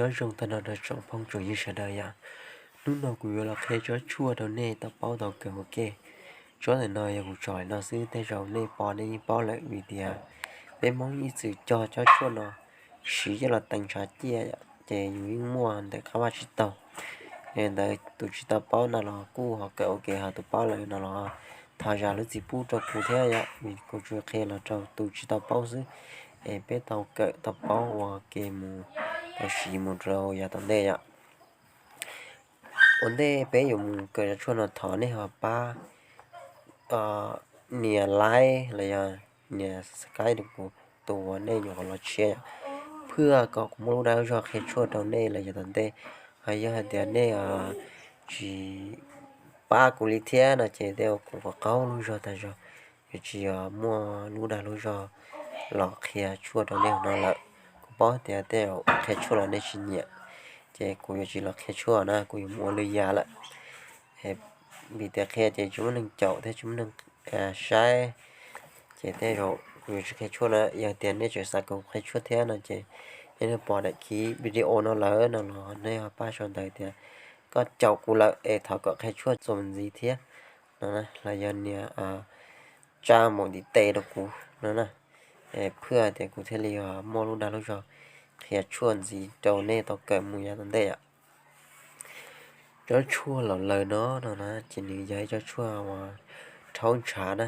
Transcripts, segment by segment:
Nyob zoo tag nrho rau tsoom phooj tsoom ywg sawv daws yom. Hnub no kuv yuav los qhia tsob tshuaj rau nej tau paub tau kawm ua ke. Tsob ntawm no yog kuv tso no xwb, tej zaum nej pom nej yeej paub lawm vim tias peb Hmoob ib txwm cog tsob tshuaj no siv coj los teev ntshav ciaj, ces yus yeej muaj ntawm qab vaj tsis taug. Yog li ntawd tus tsis tau paub no los kuj ho kawm ua ke, ho tus paub lawm no los thov zam lub txim pub rau kuv thiab yom, vim kuv tsuas qhia los rau tus tsis tau paub xwb, es peb tau kawm tau paub ua ke mus, tau siv mus rau yav tom ntej yom. Ua ntej peb yuav mus kawm tsob tshuaj no thov nej ho pab nias like los yog nias subscribe rau kuv, tus uas nej nyuam qhuav los tshiab yom, phwj kom kuv muaj lub dag lub zog qhia tshuaj rau nej los yav tom ntej. Ho yog hais tias nej tsis pab kuv li thiab no ces tej zaum kuv qaug lub zog tag zog, yuav tsis yog muaj lub dag lub zog los qhia tshuaj rau nej no lawm. Kuv paub tias tej zaum qhia tshuaj los nej tsis nyiam, ces kuv yuav tsis los qhia tshuaj na, kuv yuav mus ua lwm yam lawm. Vim tias qhia ces tsis muaj neeg caum thiab tsis muaj neeg saib, ces tej zaum kuv yuav tsis qhia tshuaj na. Yog tias nej tseem xav kom kuv qhia tshuaj thiab no ces nej pom daim khiv video no lawm no los nej ho pab sau ntawv tias koj caum kuv lawm es thov kom qhia tshuaj txuas ntxiv thiab no, los yog nias tsa npaum ntiv tes rau kuv no na, phwj tias kuv thiaj li muaj lub dag lub zog qhia tshuaj ntxiv rau nej tau kawm mus yav tom ntej yom. Tsob tshuaj laus laws no no na ces nws yog ib tsob tshuaj uas rhaub ntshav na,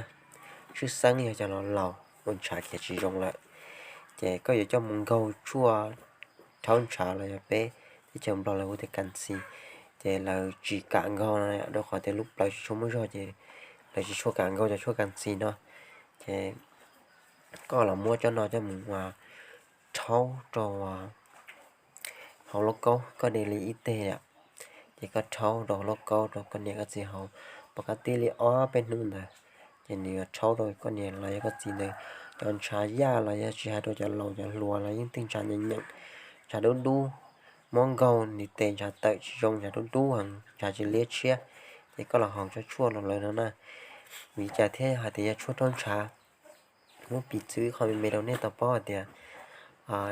tshwj xeeb yog cov laus laus ua ntshav khiav tsis zoo lawm, ces koj yuav coj mus nkaug tshuaj rhaub ntshav los yog peb teb chaws Nplog lawv hu tias kas ntxi, ces lawv tsis kam nkaug no, rau qhov tias lub plawv tsis tshua muaj zog ces lawv tsis tshua kam nkaug cov tshuaj kas ntxi no. Ces koj los muab tsob no coj mus rhaub rau hauv lauj kaub, koj de li ib teg yom, ces koj rhaub rau hauv lauj kaub rau koj niam koj txiv haus, pom qab tib li ob peb hnub ntawd, ces nws yuav rhaub rau koj niam los yog koj txiv ntawd cov ntshav yaj los yog tsis hais rau cov laus cov hluas los yeej tej ntshav nyeem nyeem, ntshav dub dub, muab nkaug ntiv tes ntshav tawm tsis zoo, ntshav dub dub heev, ntshav tsis liab tshiab, ces koj los haus tsob tshuaj laus laws no na. Vim li cas thiaj hais tias yog tshuaj rhaub ntshav? Muab piv txwv qhov me me rau nej tau paub hais tias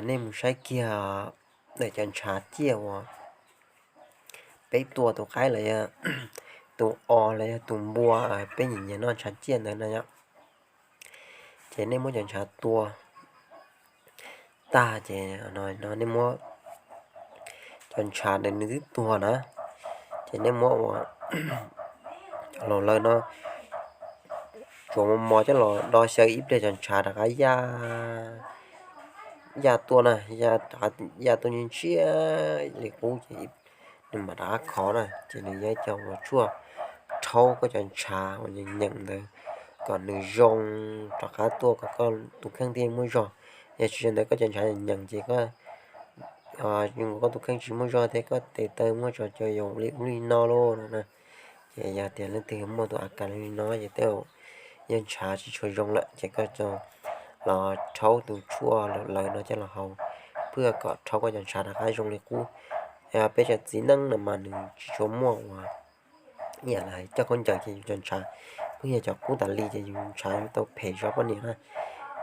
nej mus saib kiag ntawm cov ntshav ciaj uas peb tua tus qaib los yog tus os los yog tus npua peb nyiam nyiam noj ntshav ciaj ntawd no yom, ces nej muab cov ntshav tua tag ces no nej muab cov ntshav ntawd nws twb tuag na, ces nej muab ua cov laus laws no tsuav mos mos coj los do xyaw ib pliag cov ntshav rov qab yaj tuaj na, yaj tuaj ntsiag li qub ces nws mam rov qab khov na, ces nws yog ib co uas tshuaj rhaub koj cov ntshav uas nyeem nyeem ntawd kom nws zoo rov qab tuaj, kom koj tus kheej thiaj muaj zog. Yog tsis li ntawd koj cov ntshav nyeem nyeem ces koj, koj tus kheej tsis muaj zog thiab koj tes taw muaj tso cov yaus li ub li no lauj no na. Ces yog tias leej twg muaj tus a kas li no ces tej zaum yog ntshav tsis tshua zoo lawm ces koj los rhaub tus tshuaj laus laws no coj los haus, phwj kom rhaub koj cov ntshav rov qab zoo li qub. Peb cov txiv neej no mas nws tsis tshua muaj ua ib yam li coj khaub ncaws ces yus cov ntshav pheej yog cov qub tas li ces yus ntshav yuav tau phem zov poj niam na.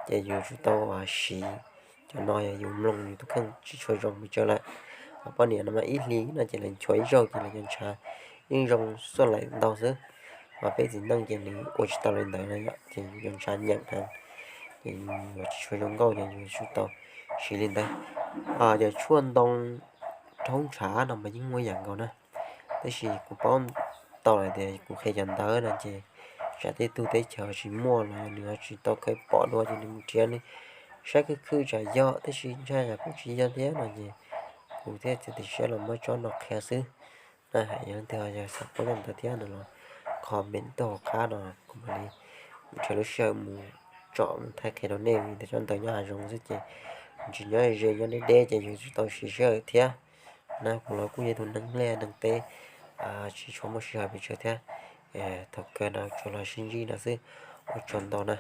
Ces yus tsum tau siv cov no, yog yus mloog yus tus kheej tsis tshua zoo pes tsawg lawm. Ho poj niam no mas ib hlis no ces lawv nchuav ib zaug ces lawv cov ntshav yeej zoo xuaj laim ntau xwb. Ho peb txiv neej ces nws ua tsis tau li ntawd no yom, ces yus cov ntshav nyeem heev, ces yus yuav tsis tshua zoo nkauj ces yus tsum tau siv li ntawd. Cov tshuaj ntoo rhaub ntshav no mas yeej muaj ib yam nkaus na, tab sis kuv paub tau hais tias kuv qhia cov ntawv no ces tsam tej tug teb chaws tsis muaj los nws ho tsis tau kheev pom dua ces nws mus nrhiav nws saib khwj khwj tsam yog, tab sis ntshai tsam kuj tsis yog thiab no ces kuv thiaj txiav txim siab los muab tsob no qhia xwb. Na yog leej twg ho yog xav paub cov ntawv thiab no los comment tuaj hauv qab no kuv mam li nrhiav lub sij hawm mus tsom mus thaij qhia rau nej, vim tias tsob ntawv nyob hav zoov xwb ces tsis nyob ze, nyob deb deb ces yus tsum tau siv sij hawm thiab. Na kuv los kuj yog tus neeg nplej neeg teb, tsis tshua muaj sij hawm pes tsawg thiab. Thaum kawg no tsuas los sib ntsib no xwb, ua tsaug ntau na.